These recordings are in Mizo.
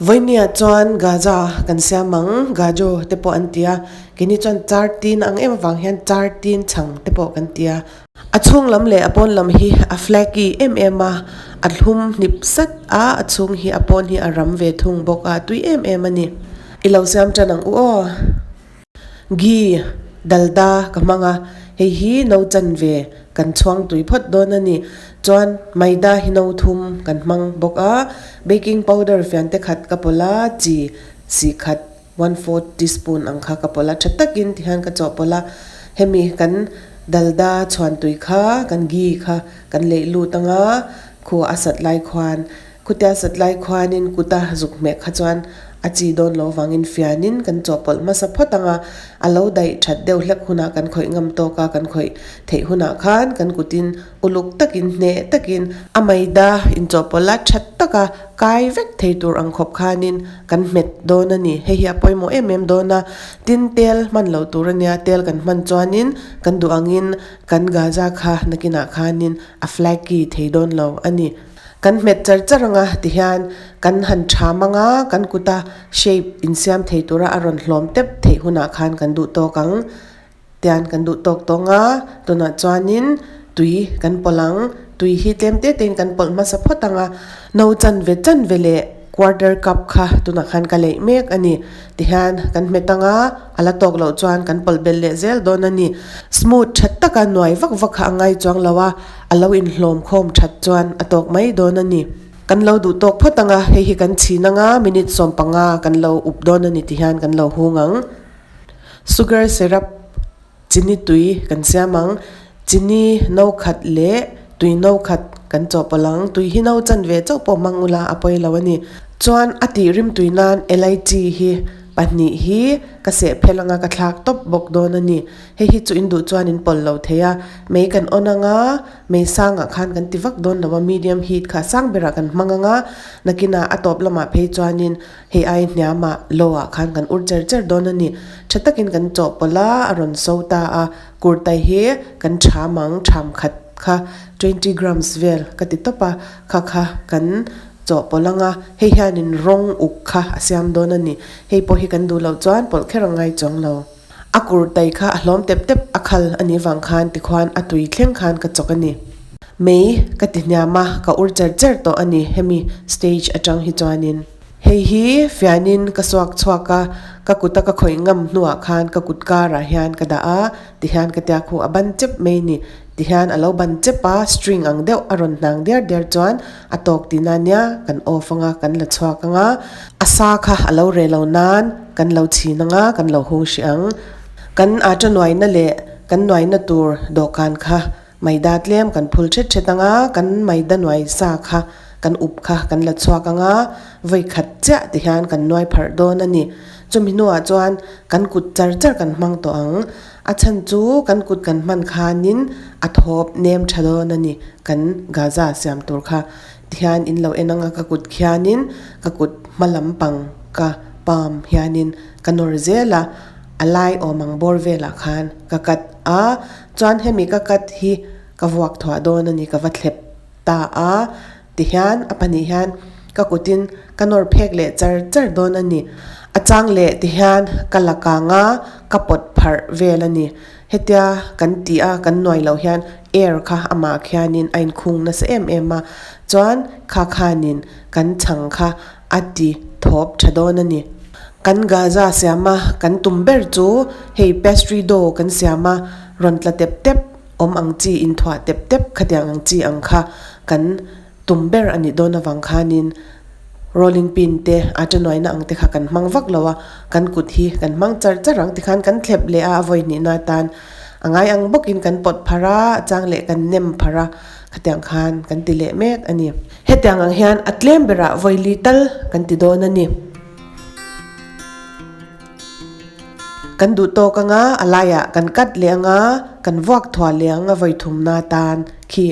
Vawinia chuan Gaza kan siam ang, Gajo te pawh an ti a, keini chuan char tin ang em avang hian char tin chhang te pawh kan ti a. A chhung lam leh a pawn lam hi a flaky em em a, a thlum hnip sat a, a chhung hi a pawn hi a ram ve thung bawk a, tui em em a ni. I lo siam tan ang u aw. Ghee, dalda ka hmang a, hei hi no chanve kan chhuang tui phawt dawn a ni. Chuan maida hi no thum kan hmang bawk a, baking powder fian te khat ka pawlh a, chi si khat one fourth teaspoon ang kha ka pawlh a, tha takin tihian ka chawhpawlh a, hemi kan dalda chhuan tui kha kan ghee kha kan leih lut ang a, khu a sat lai khuan Khutia sat lai khuanin kuta zuk hmeh kha chuan a chi dawn lo vangin fianin kan chawhpawlh hmasa phawt ang a, a lo daih that deuh hlek hunah kan khawih ngam tawk a, kan khawih theih hunah khan kan kutin uluk takin hneh takin a maida inchawhpawlh a that taka kai vek thei tur ang khawp khanin kan hmet dawn a ni. Hei hi a pawimawh em em dawn a, tin tel hman loh tur a nia, tel kan hman chuanin kan duh angin kan gaza kha nakinah khanin a flaky thei dawn lo a ni. Kan hmet char char anga tihian kan han tham anga kan kuta shape insiam thei tura a rawn hlawm tep theih hunah khan kan duh tawk ang tian kan duh tawk tawng a, tunah chuanin tui kan pawlh ang, tui hi tlem te tein kan pawlh hmasa phawt ang a, no chanve chanve leh quarter cup kha tunah khan ka leih mek a ni. Tihian kan hmet anga a la tawk loh chuan kan pawlh belh leh zel dawn a ni. Smooth that taka nuai vak vak kha a ngai chuang lo a, a lo inhlawm khawm that chuan a tawk mai dawn a ni. Kan lo duh tawk phawt anga hei hi kan chhin anga minute 15 kan lo up dawn a ni tihian kan lo hung ang. Sugar syrup chini tui kan siam ang. Chini no khat leh tui no khat kan chawhpawlh ang. Tui hi no chanve chauh pawh hmang ula a pawi lo a ni. Chuan a tih rim tui nan elaichi hi pahnih hi ka seh phel anga ka thlak tawp bawk dawn a ni. Hei hi chu in duh chuan in pawlh lo thei a, mei kan on ang a, mei sangah khan kan ti vak dawn lo a, medium heat kha sang berah kan hmang ang a, nakinah a tawp lamah phei chuanin hei ai hniamah low ah khan kan ur cher cher dawn a ni. Tha takin kan chawhpawlh a, a rawn so ta a, kurtai hi kan tham ang, tham khat kha twenty grams vel ka ti tawp a, kha kha kan chawhpawlh ang a, hei hianin rawng uk kha a siam dawn a ni. Hei pawh hi kan duh loh chuan pawlh kher a ngai chuang lo. A kur tai kha a hlawm tep tep a khal a nih vang khan tikhuan a tui thleng khan ka chawk a ni. Mei ka ti hniam a, ka ur cher cher tawh a ni hemi stage atang hi chuanin. Hei hi fianin ka suak chhuak a, ka kuta ka khawih ngam hnuah khan ka kut karah hian ka dah a, tihian ka tia khu a ban chep mai ni. Tihian a lo ban chep a, string ang deuh a rawn hnang diar diar chuan a tawk tihna nia kan off anga kan la chhuak anga, a sa kha a lo reh lo nan kan lo chhin anga kan lo hung hrih ang. Kan ata nuaina leh kan nuaina tur dawhkan kha maida tlem kan phul thet thet anga, kan maida nuai sa kha kan up kha kan la chhuak anga, vawi khat chiah tihian kan nuai pharh dawn a ni. Chumi hnuah chuan kan kut char char kan hmang tawh ang. A chhan chu kan kut kan hman khanin a thawp nem tha dawn a ni, kan Gaza siam tur kha tihian in lo en anga ka kut khianin ka kut hma lampang ka palm hianin ka nawr zel a, a lai awm ang bawr velah khan ka cut a, chuan hemi ka cut hi ka vuak thuah dawn a ni ka va thlep ta a, tihian a pahnih hian ka kutin ka nawr phek leh char char dawn a ni. A chang leh tihian ka la kang a, ka pawt pharh vel a ni. Hetia kan tih a kan nuai loh hian air kha amah khianin a inkhung nasa em em a, chuan kha khanin kan chhang kha a ti thawp tha dawn a ni. Kan Gaza siam a kan tum ber chu hei pastry dough kan siam a rawn tla tep tep awm ang chi inthuah tep tep khatiang ang chi ang kha kan tum ber a nih dawn avang khanin rolling pin te a tanuaina ang te kha kan hmang vak lo a, kan kut hi kan hmang char char ang tikhan kan thlep leh a, a vawi hnihna atan a ngai ang bawkin kan pawt pharh a, a chang leh kan nem pharh a, khatiang khan kan ti leh mek a ni. Hetiang ang hian a tlem berah vawi li tal kan ti dawn a ni. Kan duh tawk anga a laiah kan cut leh anga kan vuak thuah leh ang a vawi thumna tan khi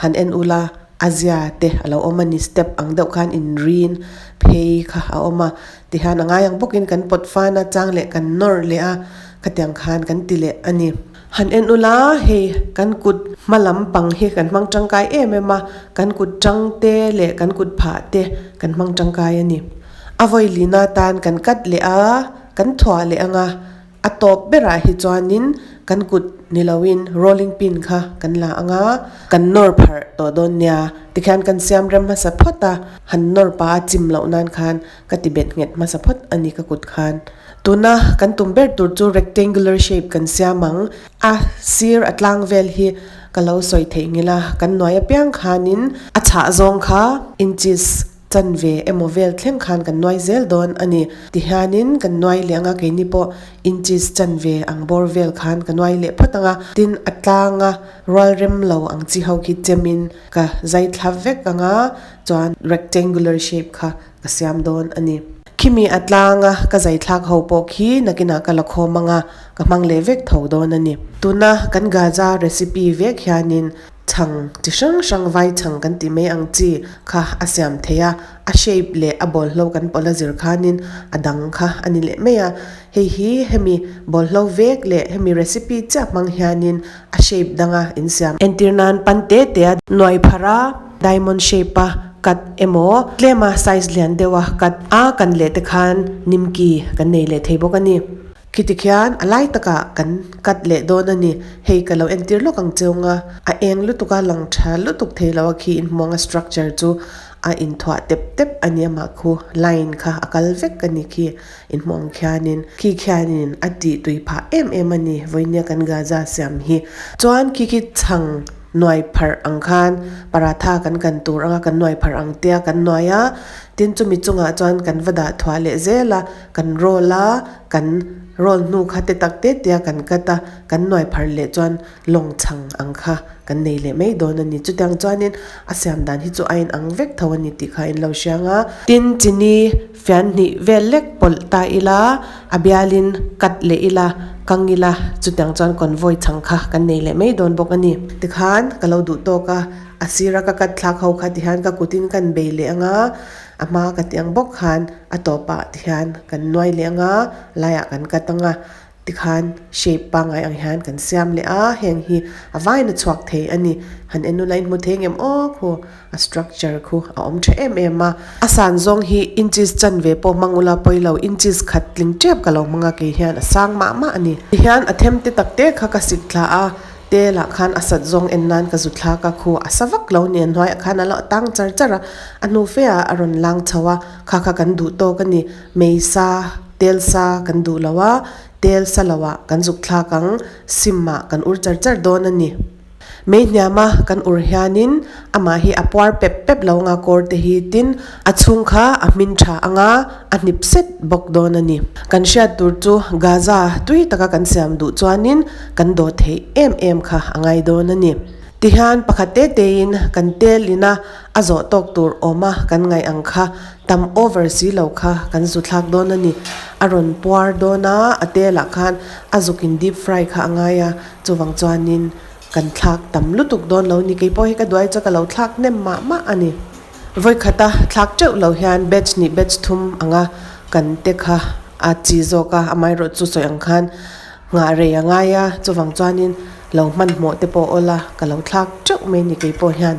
han en ula a zia te a lo awm a ni step ang deuh khan inrin phei kha a awm a tihian a ngai ang bawkin kan pawt fan a chang leh kan nawr leh a khatiang khan kan ti leh a ni. Han en ula, hei kan kut hma lam pang hi kan hmang tangkai em em a, kan kut tang te leh kan kut phah te kan hmang tangkai a ni. A vawi lina tan kan cut leh a, kan thuah leh ang a, a tawp berah hi chuanin kan kut ni loin rolling pin kha kan la ang a, kan nawr pharh tawh dawn nia. Tikhian kan siam rem hmasa phawt a, han nawr pah a chim loh nan khan ka ti bet nghet hmasa phawt a ni ka kut khan. Tuna kan tum ber tur chu rectangular shape kan siam ang. A sir a tlang vel hi ka lo sawi theih ngil a, kan nuai apiang khanin a chhah zawng kha inches chanve emaw vel thleng khan kan nuai zel dawn a ni. Tihianin kan nuai leh ang a, keini pawh inches chanve ang bawr vel khan ka nuai leh phawt ang a. Tin, a tlanga rual rem lo ang chi ho khi chemin ka zai thla vek ang a, chuan rectangular shape kha ka siam dawn a ni. Khimi a tlanga ka zai thlak ho pawh khi nakinah ka la khawm ang a, ka hmang leh vek tho dawn a ni. Tuna kan Gaza recipe vek hianin chhang chi hrang hrang vai chhang kan tih mai ang chi kha a siam thei a, a shape leh a bawlhlo kan pawlh a zir khanin a dang kha a ni leh mai a. Hei hi hemi bawlhlo vek leh hemi recipe chiah hmang hianin a shape danga insiam. Entir nan pan te te a nuai pharh a, diamond shape a cut emaw tlema size lian deuh a cut a kan leh te khan nimki kan nei leh thei bawk a ni. Khiti khian a lai takah kan cut leh dawn a ni. Hei ka lo entir lawk ang cheu nga, a eng lutuk a lang tha lutuk thei lo a khi inhmuang a structure chu a inthuah tep tep a ni amah khu line kha a kal vek a ni khi inhmuh ang khianin khi khianin a tih tui phah em em a ni vawinia kan Gaza siam hi. Chuan khi khi chhang nuai pharh ang khan paratha kan kan tur anga kan nuai pharh ang tia kan nuai a, tin chumi chungah chuan kan va dah thuah leh zel a, kan roll a, kan roll hnu kha te tak te tia kan cut a, kan nuai pharh leh chuan lawng chhang ang kha kan nei leh mai dawn a ni. Chutiang chuanin a siam dan hi chu a inang vek tho a ni tih kha in lo hriang a. Tin, chini fian hnih vel lek pawlh ta ila, a bialin cut leh ila, kang ila, chutiang chuan convoy chhang kha kan nei leh mai dawn bawk a ni. Tikhan ka lo duh tawk a, a sira ka cut thlak ho kha tihian ka kutin kan bei leh ang a, a hma ka ti ang bawk khan a tawpah tihian kan nuai leh ang a, laiah kan cut ang a. Tikhan shape pangngai ang hian kan siam leh a, heng hi a vain a chhuak thei a ni. Han en ula in hmu thei ngem aw khu a structure khu a awm tha em em a. A san zawng hi inches chanve pawh hmang ula pawi lo, inches khat tling tep ka lo hmang a kei hian a sang mah mah a ni. Tihian a them te tak te kha ka sik thla a, tel ah khan a sat zawng en nan ka zu thlak a, khu a sa vak lo ni a hnuaiah khan a lo tang char char a, a hnu fe ah a rawn lang chho a, kha kha kan duh tawk a ni. Meisa, tel sa kan duh lo a, tel sa lo ah kan zuk thlak ang, sim ah kan ur char char dawn a ni. Mei hniam a kan ur hianin amah hi a puar pep pep lo anga kawr te hi tin a chhung kha a hmin tha anga a hnip set bawk dawn a ni. Kan hriat tur chu Gaza tui taka kan siam duh chuanin kan dawh theih em em kha a ngai dawn a ni. Tihian pakhat te tein kan tel ina a zawh tawk tur awma kan ngaih ang kha tam over si lo kha kan zu thlak dawn a ni. A rawn puar dawn a, a telah khan a zukin deep fry kha a ngai a, chuvang chuanin kan thlak tam lutuk dawn lo ni. Keipawh hi ka duai chu ka lo thlak hnem mah mah a ni. Vawikhata thlak teuh lo hian batch hnih batch thum anga kan te kha a chi zawk a, amaherawhchu chu sawi ang khan nghah rei a ngai a, chuvang chuanin lo hmanhmawh te pawh awla ka lo thlak teuh mai ni keipawh hian.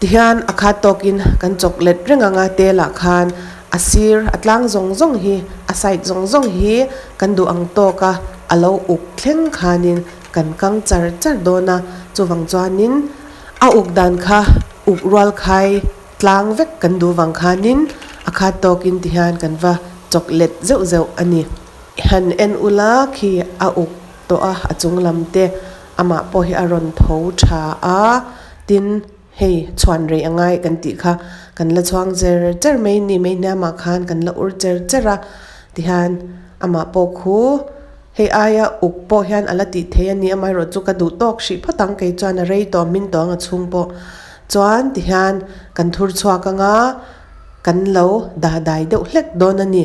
Tihian a khat tawkin kan chawk let reng ang a, telah khan a sir a tlang zawng zawng hi a side zawng zawng hi kan duh ang tawk a, a lo uk thleng khanin kan kang char char dawn a, chuvang chuanin a uk dan kha uk rual khai tlang vek kan duh vang khanin a khat tawkin tihian kan va chawk let zeuh zeuh a ni. Han en ula khi a uk tawh a, a chung lam te amah pawh hi a rawn tho tha a. Tin, hei chhuan rei a ngai kan tih kha kan la chhuang cher cher mai ni mai hniamah khan kan la ur cher cher a, tihian amah pawh khu hei aia uk pawh hian a la tih thei a ni amaherawh chu ka duh tawk hrih phawt ang kei chuan a rei tawh hmin tawh ang a chhung pawh chuan tihian kan thur chhuak ang a. Kan lo dah dai deuh hlek dawn a ni.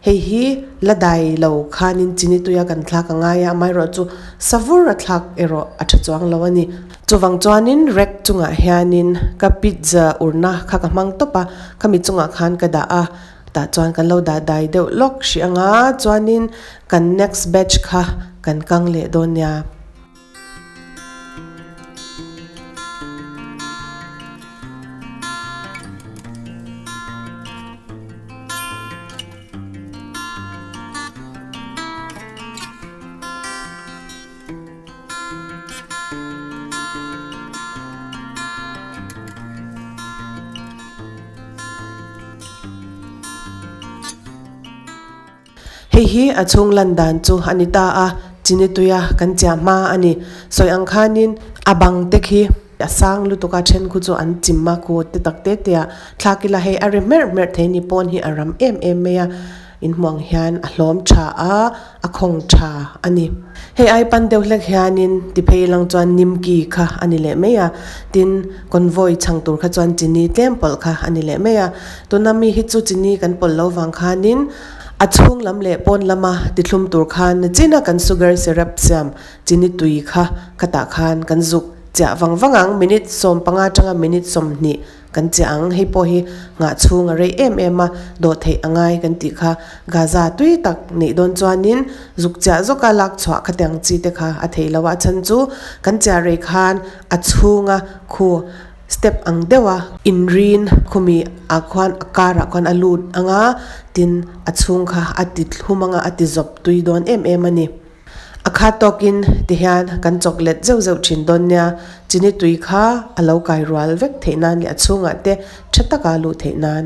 Hei hi la dai lo khanin chini tuia kan thlak a ngai a, amaherawhchu savur a thlak erawh a tha chuang lo a ni. Chuvang chuanin rack chungah hianin ka pizza urna kha ka hmang tawp a, khami chungah khan ka dah a, tah chuan kan lo dah dai deuh lawk hrih ang a, chuanin kan next batch kha kan kang leh dawn nia. Hei hi a chhung lan dan chu a ni ta a, chini tuia kan chiah hma a ni. Sawi ang khanin a bang te khi a sang lutuk a, then khu chu an chim a, khu te tak te te ah thlak ila hei a ri hmerh hmerh thei ni pawn hi a ram em em mai a, inhmuh ang hian a hlawm tha a, a khawng tha a ni. Hei ai pan deuh hlek hianin ti phei lang chuan nimki kha a ni leh mai a, tin convoy chhang tur kha chuan chini tlem pawlh kha a ni leh mai a. Tuna mi hi chu chini kan pawlh lo vang khanin a chhung lam leh pawn lama tithlum tur khan nachina kan sugar syrup siam chini tui kha khatah khan kan zuk chiah vang vang ang minute 15 atanga minute 20 Kan che ang, hei pawh hi nghah chhung a rei em em a, dawh theih a ngai kan tih kha Gaza tui tak neih dawn chuanin zuk chiah zawka lak chhuah khatiang chi te kha a theih lo a, a chhan chu kan chiah rei khan a chhunga khu step ang deuha inrin khumi ah khuan a karah khuan a lut ang a, tin a chhung kha a ti thlum ang a, a ti zawp tui dawn em em a ni. A khat tawkin tihian kan chawk let zeuh zeuh thin dawn nia, chini tui kha a lo kai rual vek theih nan leh a chhungah te tha taka luh theih nan.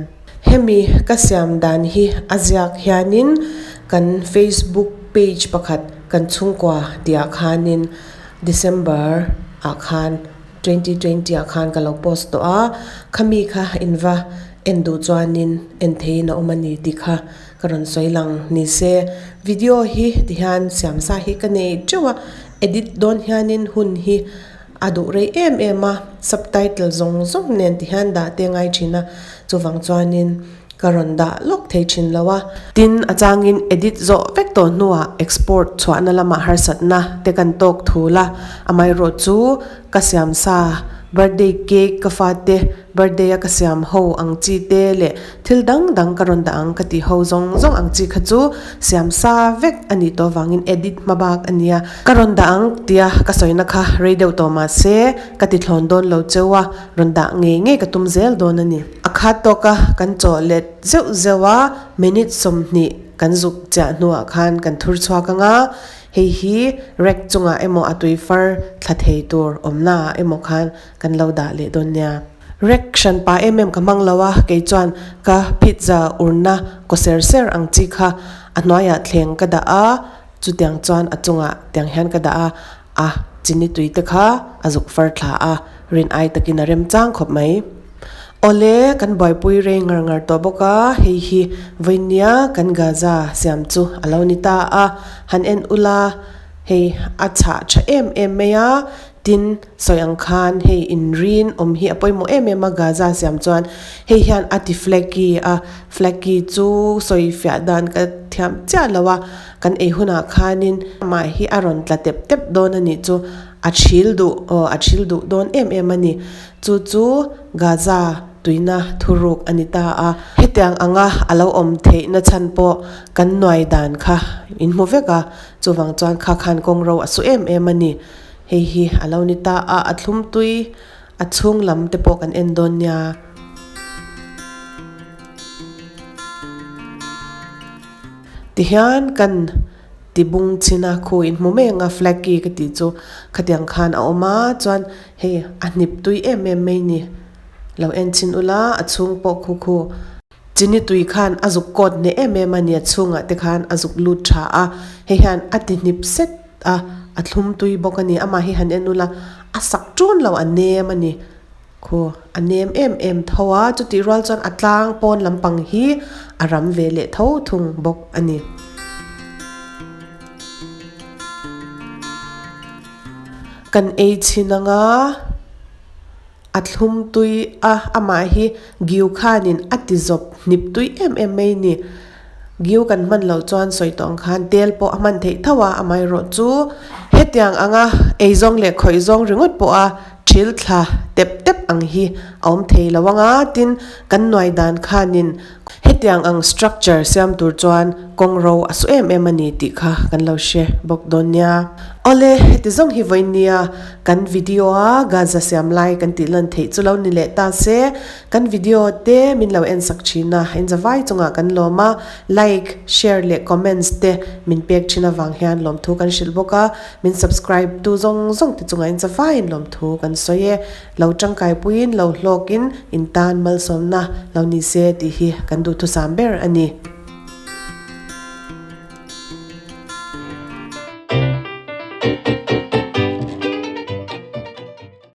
Hemi ka siam dan hi a ziak hianin kan Facebook page pakhat kan chhungkua tihah khanin December ah khan 2020 ah khan ka lo post tawh a, khami kha inva en duh chuanin en theihin a awm a ni tih kha Ka rawn sawi lang ni se, video hi tihian siamsa hi ka nei teuh a, edit dawn hianin hun hi a duh rei em em a, subtitle zawng zawng nen tihian dah te ngai thin a, chuvang chuanin ka rawn dah lawk thei thin lo a. Tin, a changin edit zawh vek tawh hnuah export chhuahna lamah harsatna te kan tawk thul a, amaherawh chu ka siamsa birthday cake ka fate birthday a ka siam ho ang chi te leh Thil dang dang ka rawn dah ang ka tih ho zawng zawng ang chi kha chu siam sa vek a nih tawh vangin edit hma bak a nia. Ka rawn dah ang tia ka sawina kha rei deuh tawh mah se ka ti thlawn dawn lo cheu a, rawn dah ngei ngei ka tum zel dawn a ni. A khat tawka kan chawh let zeuh zeuh a, minute 20 kan zuk chiah hnuah khan kan thur chhuak ang a, hei hi rack chungah emaw a tui far thla thei tur awmnaah emaw khan kan lo dah leh dawn nia. Rek hran pa em em ka hmang lo a, kei chuan ka pizza urna kaw ser ser ang chi kha a hnuaiah thleng ka dah a, chutiang chuan a chungah tiang hian ka dah a, a chini tui te kha a zuk far thla a, rin ai takin a rem chang khawp mai. Awle, kan buaipui rei ngar ngar tawh bawk a, hei hi vawinia kan Gaza siam chu a lo ni ta a, han en ula hei a chhah tha em em mai a, Tin, sawi ang khan hei inrin awm hi a pawimawh em em a, Gaza siam chuan hei hian a ti flaky a, flaky chu sawi fiah dan ka thiam chiah lo a, kan ei hunah khanin amah hi a rawn tla tep tep dawn a nih chu, a thil duh aw a thil duh dawn em em a ni. Chu chu Gaza tuina thuruk a ni ta a, hetiang anga a lo awm theihna chhan pawh kan nuai dan kha in hmu vek a, chuvang chuan kha khan kawngro a su em em a ni. Hei hi a lo ni ta a, a thlum tui a chhung lam te pawh kan en dawn nia. Tihian kan ti bung chin a, khu in hmu mai ang a flaky ka tih chu khatiang khan a awm a, chuan hei a hnip tui em em mai ni. Lo en chhin ula a chhung pawh khu khu. Chini tui khan a zuk kawt hneh em em a nia chhungah te khan a zuk lut tha a, hei hian a ti hnip set a, a thlum tui bawk a ni, amah hi han en ula a sak ṭun lo a nem a ni, khu a nem em em tho a, chutih rual chuan a tlang pawn lampang hi a ram ve leh tho thung bawk a ni. Kan ei chhin ang a. A thlum tui a, amah hi Giu khanin a ti zawp hnip tui em em mai ni. Giu kan hman loh chuan sawi tawh ang khan tel pawh a hman theih tho a, amaherawh chu hetiang anga eizawng leh khawih zawng ringawt pawha thil thla tep tep ang hi a awm thei lo ang a, tin kan nuai dan khanin hetiang ang structure siam tur chuan kawng ro a su em em a ni tih kha kan lo hre bawk dawn nia. Awle, heti zawng hi vawiin nia kan video a Gaza siam lai kan tih lan theih chu lo ni leh ta se, kan video te min lo en sak thin a, inzavai chungah kan lawm a, like, share leh comments te min pek thin avang hian lawmthu kan hrilh bawk a. Min subscribe tu zawng zawng te chungah in chawaiin lawmthu kan sawi e. Lo tangkai puiin lo hlawkin in tan malsawmna lo ni se tih hi kan duhthusam ber a ni.